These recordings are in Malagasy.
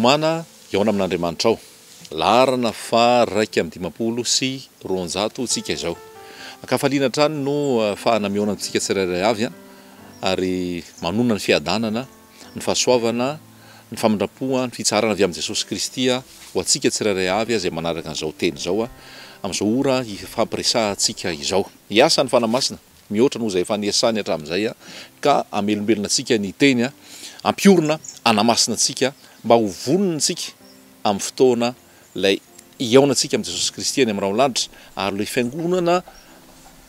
Miomàna hihaona amin'Andriamanitrao. Laharana faha 251 tsika izao. Ankafaliana hatrany no ahafahana mihaona amintsika tsirairay avy ary manonona ny fiadanana, ny fahasoavana, ny famindram-po, ny fitsaharana avy amin'i Jesosy Kristy ho antsika tsirairay avy izay manaraka an'izao teny izao amin'izao ora hifampiresahantsika izao. Hiasa ny Fanahy Masina mihoatra noho izay efa niasany hatramin'izay ka hamelombelona antsika ny teny, hampiorina, hanamasina antsika mba ho vonona isika amin'ny fotoana ilay hihaonantsika amin'i Jesosy Kristy any amin'ny rahon-lanitra ary ilay fiangonana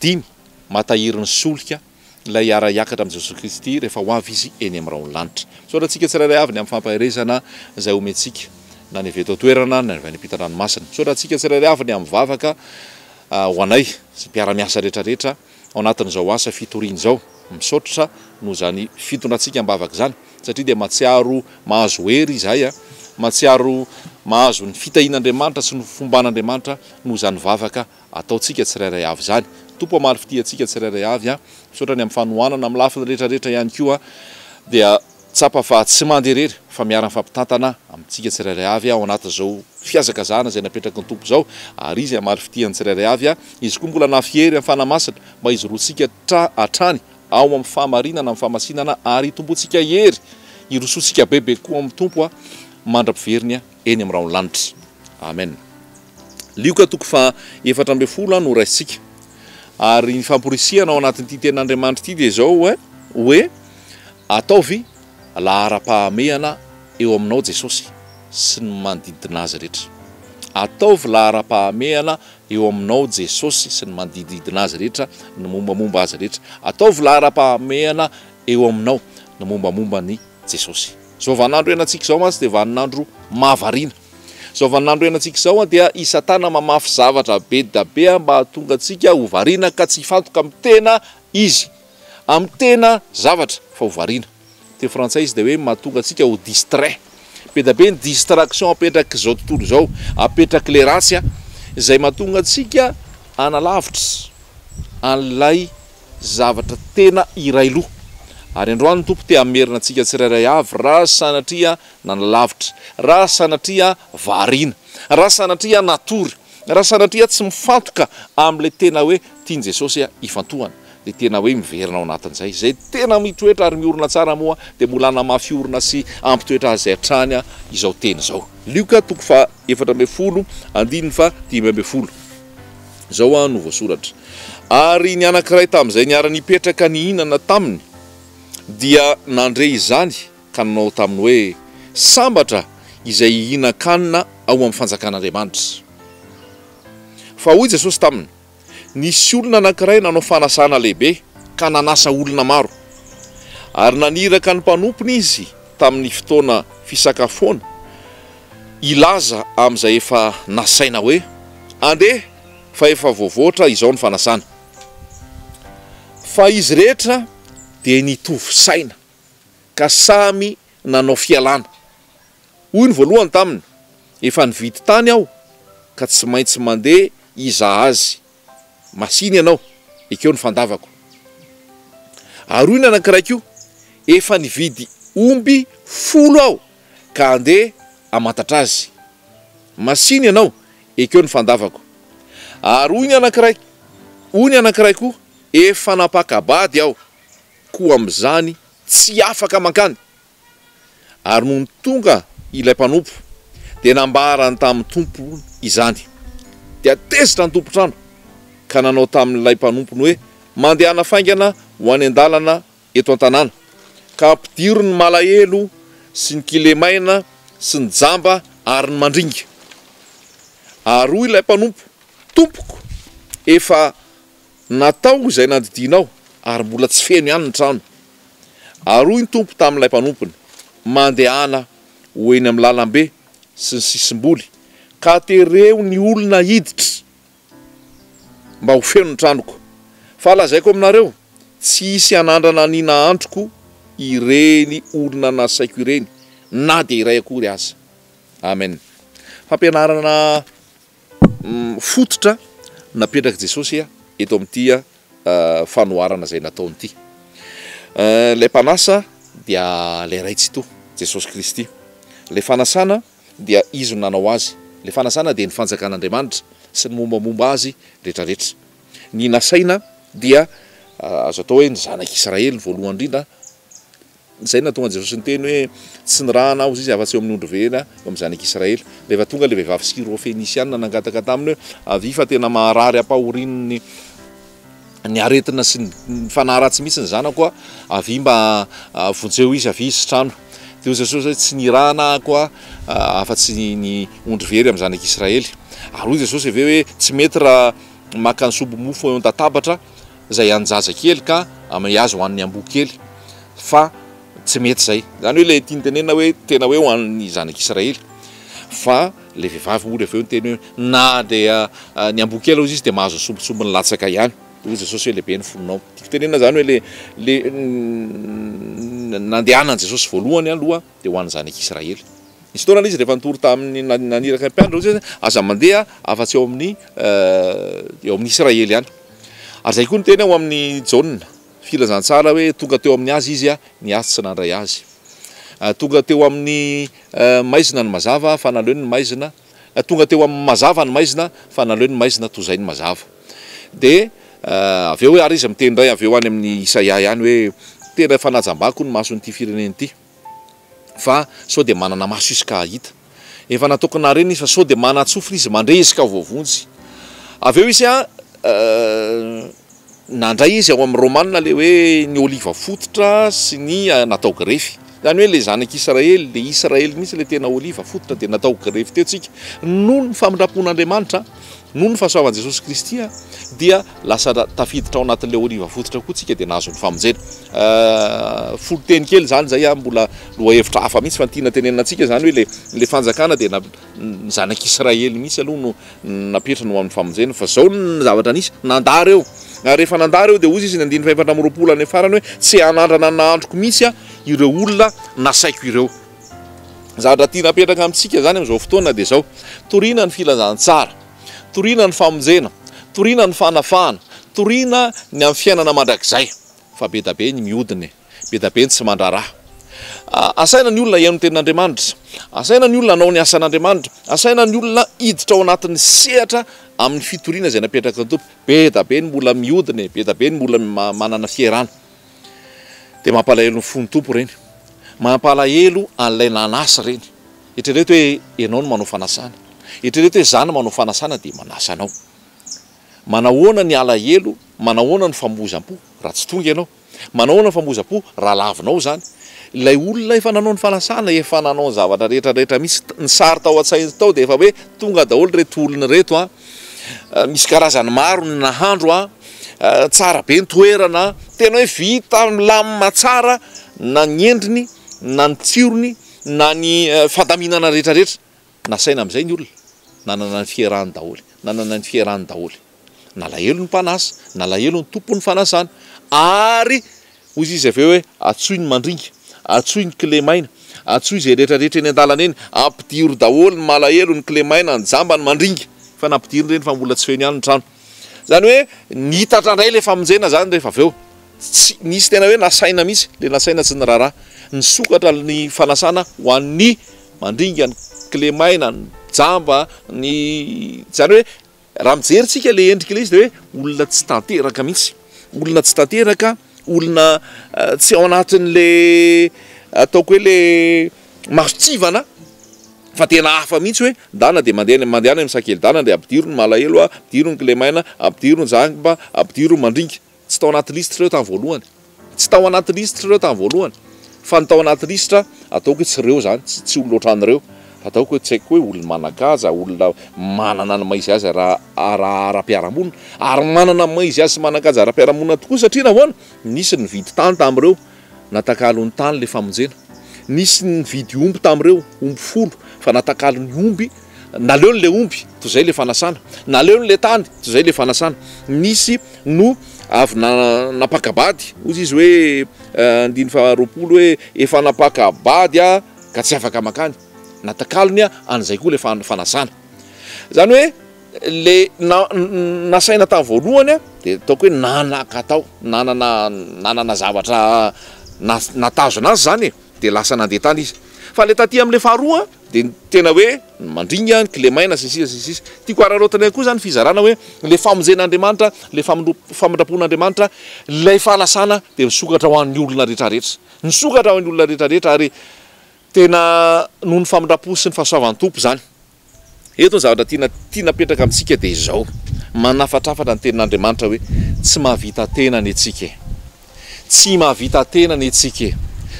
dimy mahatahiry ny solika ilay hiara-hiakatra amin'i Jesosy Kristy rehefa ho avy Izy eny amin'ny rahon-lanitra. Misaotra antsika tsirairay avy ny amin'ny fampaherezana izay omentsika na ny avy eto an-toerana na ny avy any am-pitan-dranomasina. Misaotra antsika tsirairay avy ny amin'ny vavaka ho anay sy mpiara-miasa rehetra rehetra ao anatin'izao asa fitoriana izao. Misaotra noho izany fitondrantsika am-bavaka izany satria dia mahatsiaro mahazo hery izahay, mahatsiaro mahazo ny fitahian'Andriamanitra sy ny fomban'Andriamanitra noho izany vavaka ataontsika tsirairay avy izany. Tompo hamaly fitia antsika tsirairay avy. Misaotra ny amin'ny fanohanana amin'ny lafiny rehetra rehetra ihany koa dia tsapa fa tsy mandeha irery fa miara-mifampitantana amintsika tsirairay avy ao anatin'izao fihazakazahana izay napetraky ny Tompo izao ary Izy hamaly fitia ny tsirairay avy. Izy koa mbola hanafy hery amin'ny Fanahy Masina mba hijoroantsika hatrany ao amin'ny fahamarinana, amin'ny fahamasinana ary hitomboantsika hery hirosoantsika bebe koa amin'ny Tompo mandra-piveriny eny amin'ny rahon'ny lanitra. Amen. Lioka toko faha 14 no raisintsika. Ary ny famporisihana ao anatin'ity tenin'Andriamanitra ity dia izao hoe, hoe ataovy laharam-pahamehana eo aminao Jesosy sy ny manodidina azy rehetra. Ataovy laharam-pahamehana eo aminao Jesosy sy ny manodididina azy rehetra, ny mombamomba azy rehetra. Ataovy laharam-pahamehana eo aminao ny mombamomba an'i Jesosy. Izao vaninandro iainantsika izao mantsy dia vaninandro mahavariana. Izao vaninandro iainantsika izao dia i Satana mamafy zavatra be da be mba hahatonga antsika ho variana ka tsy hifantoka amin'ny tena izy, amin'ny tena zavatra fa ho variana. Teny frantsay izy dia hoe mahatonga antsika ho distrait. Be da be ny distraction apetrak'izao tontolo izao, apetrak'ilay ratsy izay mahatonga antsika hanalavitra an'ilay zavatra tena iray loha. Ary androany ny Tompo te hamerina antsika tsirairay avy raha sanatria nanalavitra, raha sanatria variana, raha sanatria natory, raha sanatria tsy mifantoka amin'ilay tena hoe tian'i Jesosy hifantohana, dia tena hoe miverina ao anatin'izay. Izay tena mitoetra ary miorina tsara moa dia mbola hanamafy orina sy hampitoetra azy hatrany izao teny izao. Lioka toko faha 14 andininy faha 15. Izao no voasoratra, Ary ny anankiray tamin'izay niara-nipetraka nihinana taminy dia nandre izany ka nanao taminy hoe, Sambatra izay hihinan-kanina ao amin'ny fanjakan'Andriamanitra. Fa hoy Jesosy taminy, Nisy olona anankiray nanao fanasana lehibe ka nanasa olona maro. Ary naniraka ny mpanompony izy tamin'ny fotoana fisakafoana hilaza amin'izay efa nasaina hoe, Andeha, fa efa voavoatra izao ny fanasana. Fa izy rehetra dia nitovy saina, ka samy nanao fialana. Hoy ny voalohany taminy, Efa nividy tany aho, ka tsy maintsy mandeha hizaha azy. Masìna ianao, ekeo ny fandavako. Ary hoy ny anankiray koa, Efa nividy omby folo aho, ka andeha hamantatra azy. Masìna ianao, ekeo ny fandavako. Ary hoy ny anankiray, hoy ny anankiray koa, Efa nampaka-bady aho, koa amin'izany tsy afaka mankany. Ary nony tonga ilay mpanompo, dia nambarany tamin'ny tompony izany. Dia tezitra ny tompon-trano, ka nanao tamin'ilay mpanompony hoe, Mandehana faingana ho any an-dalana eto an-tanàna, ka ampidiro ny malahelo sy ny kilemaina sy ny jamba ary ny mandringa. Ary hoy ilay mpanompo, Tompoko, efa natao izay nandidianao, ary mbola tsy feno ihany ny trano. Ary hoy ny tompo tamin'ilay mpanompony, Mandehana ho eny amin'ny lalambe sy ny sisim-boly, ka tereo ny olona hiditra, mba ho feno ny tranoko. Fa lazaiko aminareo, tsy hisy hanandrana ny nahantroko ireny olona nasaiko ireny, na dia iray akory aza. Amen. Fampianarana fototra napetrak'i Jesosy eto amin'ity fanoharana izay nataony ity. Ilay mpanasa dia ilay Ray Tsitoha, Jesosy Kristy. Ilay fanasana dia Izy no nanao azy. Ilay fanasana dia ny fanjakan'Andriamanitra sy ny mombamomba azy rehetrarehetra. Ny nasaina dia azo atao hoe ny zanak'Israely voalohany indrindra. Izay no nahatonga an'i Jesosy niteny hoe, Tsy nirahana aho, hozy Izy, afa-tsy eo amin'ny ondry very eo amin'ny zanak'Israely. Rehefa tonga ilay vehivavy Syrofenisiana nangataka taminy hoe, Avia fa tena maharary ampahorian'ny ny aretina sy ny fanahy ratsy mihitsy ny zanako, avia mba vonjeo izy, avia izy sitrano. Dia hoy Jesosy hoe, Tsy nirahana aho afa-tsy ny ondry very amin'ny zanak'Israely. Ary hoy Jesosy avy eo hoe, Tsy mety raha maka ny sombi-mofo eo an-databatra izay an'ny-jaza kely ka amin'ny azy ho an'ny amboa kely fa tsy mety izay. Izany hoe ilay tiany tenenina hoe tena hoe ho an'ny zanak'Israely. Fa ilay vehivavy moa rehefa eo niteny hoe na dia ny amboa kely hozy izy dia mahazo ny sombintsombiny latsaka ihany. Dia hoy Jesosy hoe lehibe ny fonao. Tiako tenenina izany hoe le le nandehanan'i Jesosy voalohany aloha dia ho an'ny zanak'Israely. Nisy fotoana izy rehefa nitory tamin'ny naniraka ny mpianatra hoy izy aza mandeha afa-tsy eo amin'ny eo amin'ny Israely ihany. Ary izay koa ny teny ao amin'ny Jaona filazantsara hoe tonga teo amin'ny azy izy ny azy tsy nandray azy. Tonga teo amin'ny maizina ny mazava fa naleony ny maizina, tonga teo amin'ny mazava ny maizina fa naleony ny maizina toy izay ny mazava. Dia avy eo ary izy miteny indray avy eo any amin'ny Isaia ihany hoe tena efa najambako ny mason'ity firenena ity. fa sao dia manana maso izy ka hahita. Efa nataoko narenina izy fa sao dia manan-tsofina izy mandre izy ka voavonjy. Avy eo izy nandray izy ao amin'ny Romana ilay hoe ny oliva fototra sy ny natao grefy. Izany hoe ilay zanak'Israely, ilay Israely mihitsy ilay tena oliva fototra dia natao grefy teo tsika. Noho ny famindram-pon'Andriamanitra, Noho ny fahasoavan'i Jesosy Kristy dia lasa tafiditra ao anatin'ilay oliva fototra koa tsika dia nahazo ny famonjena. Folo teny kely izany izay mbola lohahevitra hafa mihitsy fa ny tiana tenenina antsika izany hoe ilay ilay fanjakana dia ny zanak'Israely mihitsy aloha no napetrany ho amin'ny famonjena fa izao ny zavatra nisy nandà ireo ary rehefa nandà ireo dia hozy izy ny andininy faha 24 any farany hoe tsy hanandrana ny nahandroko mihitsy ireo olona nasaiko ireo. Zavatra tiana apetraka amintsika izany amin'izao fotoana dia izao, torina ny filazantsara, torina ny famonjena, torina ny fanafahana, torina ny amin'ny fiainana mandrakizay, fa be da be ny mihodina e, be da be ny tsy mandraharaha. Asaina ny olona hihaino ny tenin'Andriamanitra, asaina ny olona hanao ny asan'Andriamanitra, asaina ny olona hiditra ao anatin'ny sehatra amin'ny fitoriana izay napetraky ny Tompo, be da be ny mbola mihodina e, be da be ny mbola manana fierana. Dia mampalahelo ny fon'ny Tompo ireny. Mampalahelo an'ilay nanasa ireny. Eritrereto hoe ianao no manao fanasana. Eritrereto hoe izaho no manao fanasana dia manasa anao. Manahoana ny alahelo, manahoana ny famoizam-po raha tsy tonga ianao? Manahoana ny famoizam-po raha lavinao izany? Ilay olona efa nanao ny fanasana, efa nanao ny zavatra rehetra rehetra mihitsy, ny sary tao an-tsainy tao dia efa hoe tonga daholo ireto olona ireto an. Misy karazany maro ny nahandro an, tsara be ny toerana, tena hoe vita milamina tsara na ny endriny na ny tsirony na ny fandaminana rehetra rehetra. Nasaina amin'izay ny olona, nanana ny fierany daholo, nanana ny fierany daholo. Nalahelo ny mpanasa, nalahelo ny tompon'ny fanasana ary Hoy izy avy eo hoe, Antsoy ny mandringa, antsoy ny kilemaina, antsoy izay rehetra rehetra eny an-dalana eny, ampidiro daholo ny malahelo, ny kilemaina, ny jamba, ny mandringa. Efa nampidirina ireny fa mbola tsy feno ihany ny trano. Izany hoe nitatra indray ilay famonjena izany rehefa avy eo. Tsy nisy tena hoe nasaina mihitsy, ilay nasaina tsy niraharaha. Nisokatra ny fanasana ho an'ny mandringa, ny kilemaina, ny jamba, ny izany hoe Raha mijery tsika le endrika le izy de hoe olona tsy tanteraka mihitsy, olona tsy tanteraka, olona tsy ao anatin'le ataoko hoe le mason-tsivana fa tena hafa mihitsy hoe ndana de mandeha mandehana eny Sakelidana de ampidiro ny malahelo, ampidiro ny kilemaina, ampidiro ny jamba, ampidiro ny mandringa. Tsy tao anaty lisitra ireo tamin'ny voalohany. Tsy tao anaty lisitra ireo tamin'ny voalohany. Fa ny tao anaty lisitra, ataoko hoe tsy ireo izany, tsy tsy olona ohatran'ireo. Fa ataoko hoe tsy haiko hoe olona manan-kaja, olona manana ny maha izy azy ara ara ara-piarahamonina. Ary manana ny maha izy azy sy manan-kaja ara-piarahamonina tokoa satria nahoana? Nisy nividy tany tamin'ireo. Natakalon'ny tany ilay famonjena. Nisy nividy omby tamin'ireo, omby folo, fa natakalony omby, naleony ilay omby, toy izay ilay fanasana. Naleony ilay tany, toy izay ilay fanasana. Nisy no avy nampaka-bady, hoy izy hoe, andininy faharoapolo hoe, efa nampaka-bady aho ka tsy afaka mankany. Natakalony an'izay koa ilay fanasana. Izany hoe. Le nasaina tamin'ny voalohany dia ataoko hoe nanan-katao, nanana nanana zavatra natazona azy izany e, dia lasa nandeha tany izy. Fa ilay taty amin'ilay faharoa dia ny tena hoe ny mandringa, ny kilemaina sy ny sisa sy ny sisa. Tiako hararaotina ihany koa izany fizarana hoe ilay famonjen'Andriamanitra, ilay famindram-pon'Andriamanitra, ilay fanasana dia misokatra ho an'ny olona rehetrarehetra. Misokatra ho an'ny olona rehetrarehetra ary tena noho ny famindram-po sy ny fahasoavan'ny Tompo izany. Eto ny zavatra tiana tiana apetraka amintsika dia izao, manafatrafatra ny tenin'Andriamanitra hoe tsy mahavita tena anie tsika e! Tsy mahavita tena anie tsika e!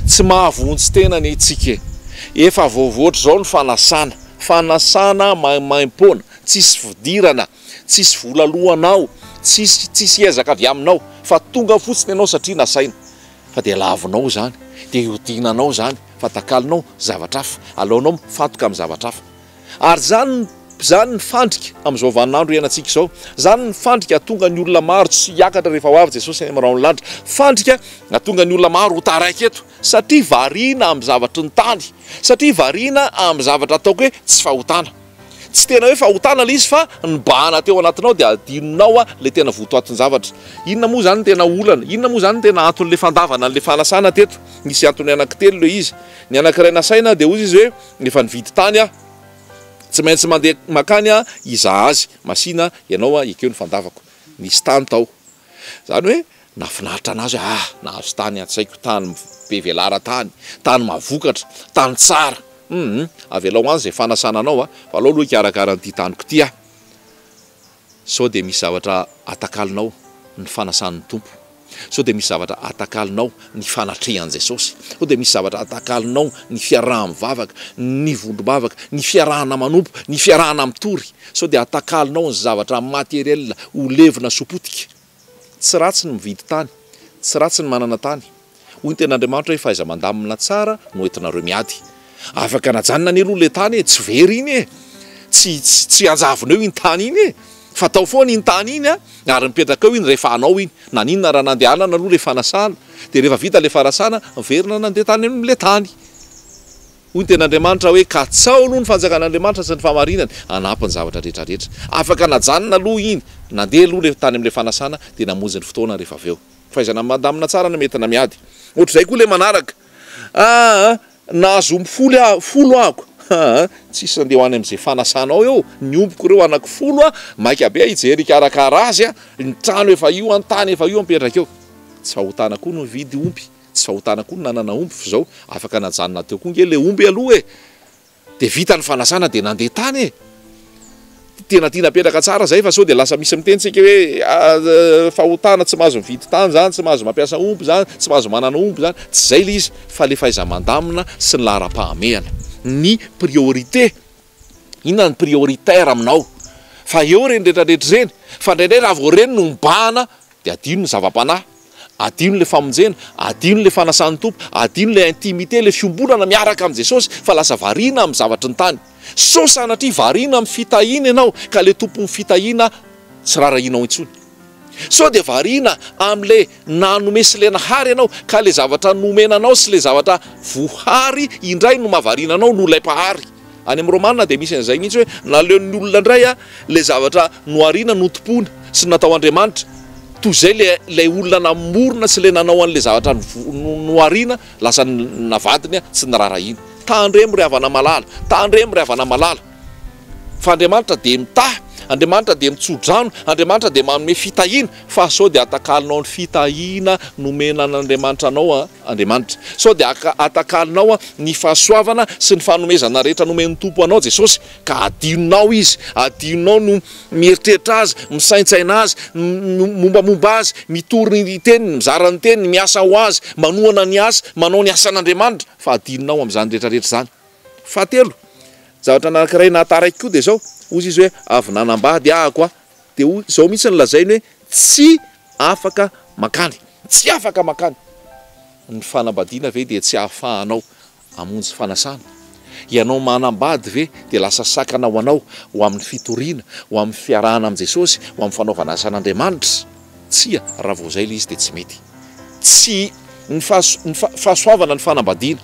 Tsy mahavonjy tena anie tsika e! Efa voavoatra izao ny fanasana, fanasana maimaimpoana, tsisy fidirana, tsisy vola aloanao, tsisy tsisy ezaka avy aminao fa tonga fotsiny ianao satria nasaina. Fa dia lavinao izany, dia ihodinanao izany, fa takalonao zavatra hafa, aleonao mifantoka amin'ny zavatra hafa. Ary izany izany ny fandrika amin'izao vaninandro iainantsika izao. Izany ny fandrika hahatonga ny olona maro tsy hiakatra rehefa ho avy Jesosy any amin'ny rahon'ny lanitra. Fandrika hahatonga ny olona maro ho taraiky eto, satria variana amin'ny zavatry ny tany, satria variana amin'ny zavatra ataoko hoe tsy fahotana. Tsy tena hoe fahotana ilay izy fa nibahana teo anatinao dia adinonao ilay tena votoatin-javatra. Inona moa izany no tena olana? Inona moa izany no tena anton'ilay fandavana an'ilay fanasana teto? Nisy antony anankitelo ilay izy. Ny anankiray nasaina dia hoy izy hoe efa nividy tany aho, tsy maintsy mandeha mankany aho hizaha azy. Masìna ianao ekeo ny fandavako. Nisy tany tao. Izany hoe nahafinaritra an'azy hoe ah, nahazo tany aho, tsy haiko, tany be velaran-tany, tany mahavokatra, tany tsara. Hum, avelao any izay fanasana anao a, fa aleo aloha hikarakara an'ity taniko ity aho. Sao dia misy zavatra atakalonao ny fanasan'ny Tompo. Sao dia misy zavatra atakalonao ny fanatrehan'i Jesosy. Sao dia misy zavatra atakalonao ny fiaraha-mivavaka, ny vondrom-bavaka, ny fiarahana manompo, ny fiarahana mitory. Sao dia atakalonao ny zavatra matériel ho levona sy ho potika. Tsy ratsy ny mividy tany, tsy ratsy ny manana tany. Hoy ny tenin'Andriamanitra hoe fahaiza-mandamina tsara no entinareo miady. Afaka najanona anie aloha ilay tany e, tsy very iny e! Tsy tsy hanjavona eo iny tany iny e! Fa tao foana iny tany iny ary mipetraka eo iny rehefa anao iny. Naninona raha nandehanana aloha ilay fanasana, dia rehefa vita ilay fanasana, niverina nandeha tany amin'ilay tany. Hoy ny tenin'Andriamanitra hoe, Katsaho aloha ny fanjakan'Andriamanitra sy ny fahamarinany, hanampy ny zavatra rehetra rehetra. Afaka najanona aloha iny, nandeha aloha ilay tany amin'ilay fanasana, dia namonjy ny fotoana rehefa avy eo. Fahaizana mandamina tsara no entina miady. Ohatr'izay koa ilay manaraka. Aa, nahazo omby folo aho, folo ahako. Aa, tsisy andeha ho any amin'izay fanasanao eo, ny ombiko ireo anaky folo a, maika be aho hijery hikarakara azy a, ny trano efa io, ny tany efa io mipetraka eo. Tsy fahotana koa no mividy omby, tsy fahotana koa ny nanana omby f'izao afaka najanona teo koa nge le omby aloha e! Dia vita ny fanasana dia nandeha tany e! Tena tiana apetraka tsara izay fa sao dia lasa misy miteny tsika hoe fahotana tsy mahazo mividy tany izany, tsy mahazo mampiasa omby izany, tsy mahazo manana omby izany. Tsy izay ilay izy fa ilay fahaiza-mandamina sy ny laharam-pahamehana. Ny priorité. Inona ny prioritaire aminao? Fa eo ireny rehetra rehetra ireny. Fa indraindray raha vao ireny no mibahana dia adino ny zava-panahy. Adino ilay famonjena, adino ilay fanasan'ny Tompo, adino ilay intimité, ilay fiombonana miaraka amin'i Jesosy fa lasa variana amin'ny zavatry ny tany. Sao sanatria variana amin'ny fitahiana ianao ka ilay Tompon'ny fitahiana tsy rarahianao intsony. Sao dia variana amin'ilay nanome sy ilay nahary ianao ka ilay zavatra nomena anao sy ilay zavatra vohary indray no mahavariana anao noho ilay Mpahary. Any amin'ny Romana dia misy an'izay mihitsy hoe naleon'ny olona indray ilay zavatra nohariana notompoina sy natao Andriamanitra toy izay ilay ilay olona namorona sy ilay nanao an'ilay zavatra nohariana lasa navadiny sy niraharahiana. Tandremo ry havana malala, tandremo ry havana malala fa Andriamanitra dia mitahy, Andriamanitra dia mitso-drano, Andriamanitra dia manome fitahiana fa sao dia atakalonao ny fitahiana nomena an'Andriamanitra anao Andriamanitra. Sao dia atakalonao ny fahasoavana sy ny fanomezana rehetra nomen'ny Tompo anao Jesosy ka adinonao Izy, adinonao no mieritreritra Azy, misaintsaina Azy, mombamomba Azy, mitory ny teniny, mizara ny teniny, miasa ho Azy, manohana ny asa, manao ny asan'Andriamanitra fa adinonao amin'izany rehetra rehetra izany. Fahatelo, zavatra anankiray nahataraiky koa dia izao, hozy izy hoe avy nanambady ahako aho, dia hoy izao mihitsy no lazainy hoe tsy afaka mankany, tsy afaka mankany. Ny fanambadiana ve dia tsy ahafahanao hamonjy fanasana? Ianao manambady ve dia lasa sakana ho anao ho amin'ny fitoriana, ho amin'ny fiarahana amin'i Jesosy, ho amin'ny fanaovana asan'Andriamanitra? Tsia, raha vao izay ilay izy dia tsy mety. Tsy ny fahasoavana ny fanambadiana,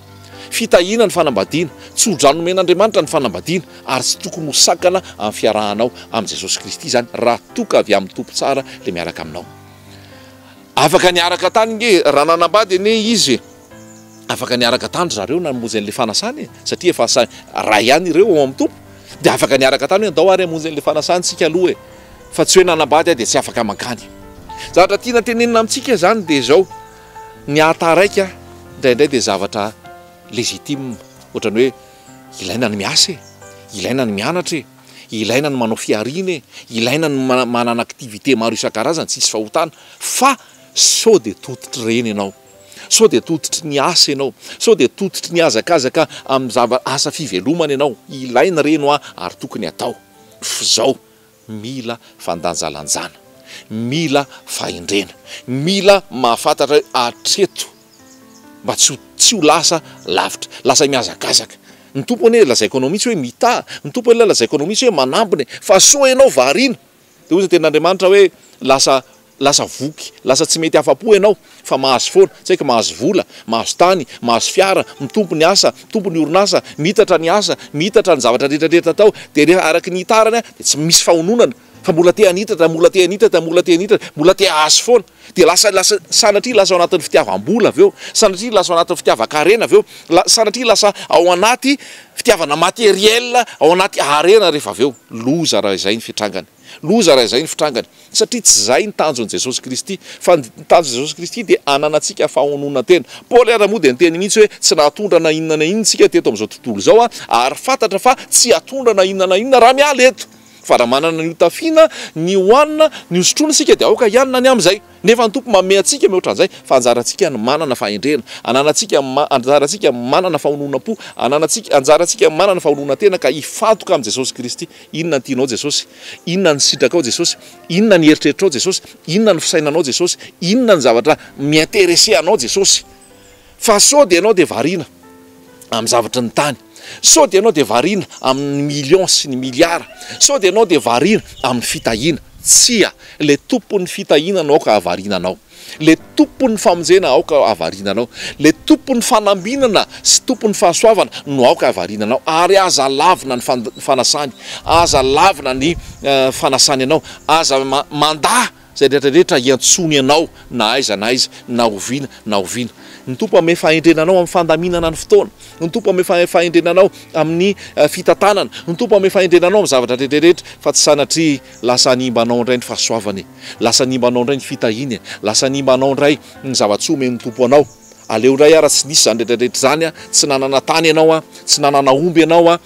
fitahiana ny fanambadiana, tsodrano nomen'Andriamanitra ny fanambadiana, ary tsy tokony ho sakana amin'ny fiarahanao amin'i Jesosy Kristy izany raha toa ka avy amin'ny Tompo tsara ilay miaraka aminao. Afaka niaraka tany nge raha nanambady anie izy e! Afaka niaraka tany ry zareo namonjy an'ilay fanasana e, satria efa sa ray ihany ireo ao amin'ny Tompo, dia afaka niaraka tany hoe andao ary hamonjy an'ilay fanasana isika aloha e, fa tsy hoe nanambady aho dia tsy afaka mankany. Zavatra tiana tenenina amintsika izany dia izao, ny hahataraika indraindray dia zavatra légitime, ohatran'ny hoe ilaina ny miasa e, ilaina ny mianatra e, ilaina ny manao fihariana e, ilaina ny manana activité maro isan-karazany, tsisy fahotana, fa sao dia tototr'ireny ianao. Sao dia tototry ny asa ianao? Sao dia tototry ny hazakazaka amin'ny zava asa fivelomana ianao? Ilaina ireny hoa ary tokony hatao. F'izao, mila fandanjalanjana, mila fahendrena, mila mahafantatra hoe hatreto mba tsy ho tsy ho lasa lavitra, lasa mihazakazaka. Ny Tompo anie lazaiko anao mihitsy hoe mitaha, ny Tompo anie lazaiko anao mihitsy hoe manambina e, fa soa ianao variana. Dia hoy ny tenin'Andriamanitra hoe lasa Lasa voky, lasa tsy mety afa-po ianao fa mahazo foana, tsy haiko mahazo vola, mahazo tany, mahazo fiara, mitombo ny asa, mitombo ny orinasa, miitatra ny asa, miitatra ny zavatra rehetra rehetra atao, dia rehefa araka ny hitarany dia tsy misy fahononana fa mbola te hanitatra, mbola te hanitatra, mbola te hanitatra, mbola te hahazo foana, dia lasa lasa sanatria lasa ao anatin'ny fitiavam-bola avy eo, sanatria lasa ao anatin'ny fitiavan-karena avy eo, sanatria lasa ao anaty fitiavana matériel, ao anaty harena rehefa avy eo, loza raha izay ny fitrangany. Loza raha izay ny fitrangany, satria tsy izay ny tanjon'i Jesosy Kristy, fa ny tanjon'i Jesosy Kristy dia hananantsika fahononan-tena. Paoly ary moa dia niteny mihitsy hoe tsy nahatondra na inona na inona isika teto amin'izao tontolo izao, ary fantatra fa tsy hatondra na inona na inona raha miala eto. Fa raha manana ny hotafiana, ny hohanina, ny hosotroina isika dia aoka hianina ny amin'izay. Nefa ny Tompo manome antsika mihoatra an'izay, fa anjarantsika ny manana fahendrena, ananantsika, anjarantsika ny manana fahononam-po, ananantsika, anjarantsika ny manana fahononan-tena ka hifantoka amin'i Jesosy Kristy. Inona ny tianao Jesosy? Inona ny sitrakao Jesosy? Inona ny eritreritrao Jesosy? Inona ny fisainanao Jesosy? Inona ny zavatra mi-intéresser anao Jesosy? Fa sao dia ianao dia variana amin'ny zavatry ny tany, sao dia ianao dia variana amin'ny millions sy ny milliards, sao dia ianao dia variana amin'ny fitahiana. Tsia, ilay Tompon'ny fitahiana no aoka hahavariana anao, ilay Tompon'ny famonjena aoka hahavariana anao, ilay Tompon'ny fanambinana sy Tompon'ny fahasoavana no aoka hahavariana anao, ary aza lavina ny fanasany, aza lavina ny fanasany anao, aza mandà Izay rehetra rehetra hiantsoany anao na aiza na aiza, na oviana na oviana. Ny Tompo hanome fahendrena anao amin'ny fandaminana ny fotoana. Ny Tompo hanome fahendrena anao amin'ny fitantanana. Ny Tompo hanome fahendrena anao amin'ny zavatra rehetra rehetra fa tsy sanatria lasa hanimba anao indray ny fahasoavany e. Lasa hanimba anao indray ny fitahiany e. Lasa hanimba anao indray ny zava-tsoa omen'ny Tompo anao. Aleo indray ara tsy nisy izany rehetra rehetra izany a, tsy nanana tany ianao a, tsy nanana omby ianao a,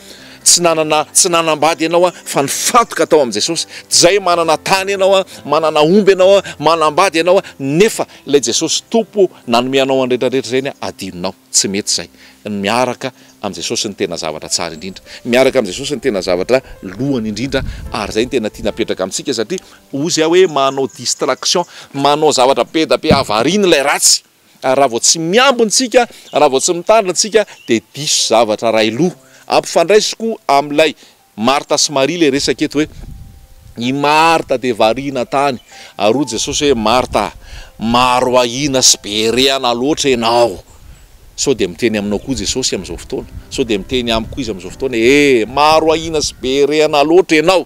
tsy nanana, tsy nanambady ianao a, fa nifantoka tao amin'i Jesosy. Tsy izay manana tany ianao a, manana omby ianao a, manambady ianao a, nefa ilay Jesosy Tompo nanome anao an'ny rehetra rehetra ireny adinonao. Tsy mety izay. Ny miaraka amin'i Jesosy no tena zavatra tsara indrindra. Miaraka amin'i Jesosy no tena zavatra lohany indrindra ary izay no tena tiana apetraka amintsika satria hozy aho hoe manao distraction, manao zavatra be da be hahavariana ilay ratsy. Ary raha vao tsy miambina isika, raha vao tsy mitandrina isika dia diso zavatra iray loha. Ampifandraisiko amin'ilay Marta sy Maria ilay resaka eto hoe, i Marta dia variana tany, ary hoy Jesosy hoe, Marta, maro ahiana sy be rehana loatra ianao. Sao dia miteny aminao koa Jesosy amin'izao fotoana? Sao dia miteny amiko Izy amin'izao fotoana hoe, maro ahiana sy be rehana loatra ianao.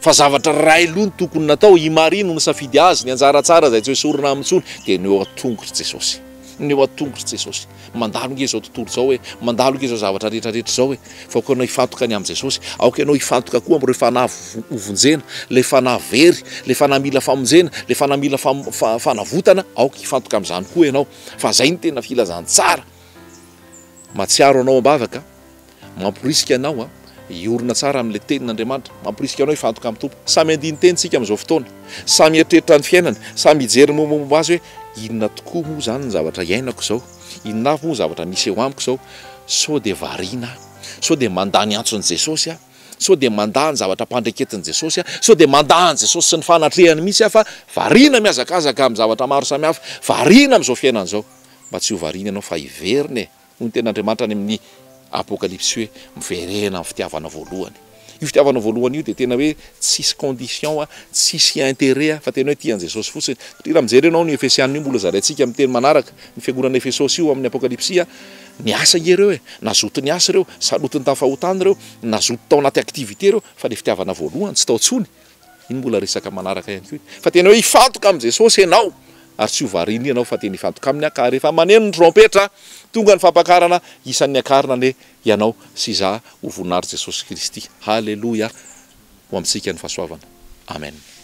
Fa zavatra iray loha no tokony natao, i Maria no nisafidy azy, ny anjara tsara izay tsy ho esorina aminy intsony dia ny eo an-tongotr'i Jesosy. Ny eo an-tongotr'i Jesosy. Mandalo nge izao tontolo izao e, mandalo nge izao zavatra rehetra rehetra izao e. Fa aoka ianao hifantoka ny amin'i Jesosy. Aoka ianao hifantoka koa amin'ireo fanahy hovonjena, ilay fanahy very, ilay fanahy mila famonjena, ilay fanahy mila fanavotana, aoka hifantoka amin'izany koa ianao. Fa izay no tena filazantsara. Mahatsiaro anao am-bavaka. Mamporisika anao hiorina tsara amin'ilay Tenin'Andriamanitra. Mamporisika anao hifantoka amin'ny Tompo. Samy handini-teny isika amin'izao fotoana. Samy hieritreritra ny fiainany. Samy hijery ny mombamomba azy hoe, Inona tokoa moa izany ny zavatra iainako izao? Inona avy moa ny zavatra misy eo amiko izao? Sao dia variana aho? Sao dia mandà ny antson'i Jesosy aho? Sao dia mandà ny zavatra ampandreketin'i Jesosy aho? Sao dia mandà an'i Jesosy sy ny fanatrehany mihitsy aho fa variana mihazakazaka amin'ny zavatra maro samihafa, variana amin'izao fiainana izao? Mba tsy ho variana ianao fa hiverina e! Hoy ny tenin'Andriamanitra any amin'ny Apokalypsy hoe, Miverena amin'ny fitiavana voalohany. Io fitiavana voalohany io dia tena hoe tsisy condition, tsisy intérêt fa tena hoe tia an'i Jesosy fotsiny. Satria raha mijery ianao ny Efesiana io mbola zaraintsika amin'ny teny manaraka, ny fiangonana Efesosy io amin'ny Apokalypsy, niasa ange ireo e, nazoto niasa ireo, sarotiny tamin'ny fahotana ireo, nazoto tao anaty activité ireo, fa ilay fitiavana voalohany tsy tao intsony. Iny mbola resaka manaraka ihany koa iny. Fa tena hoe hifantoka amin'i Jesosy ianao. ary tsy ho variana ianao fa tena hifantoka aminy ka rehefa maneno ny trompetra, tonga ny fampakarana, isan'ny akarina anie ianao sy izaho ho voninahitry Jesosy Kristy. Haleloia! Ho amintsika ny fahasoavana. Amen.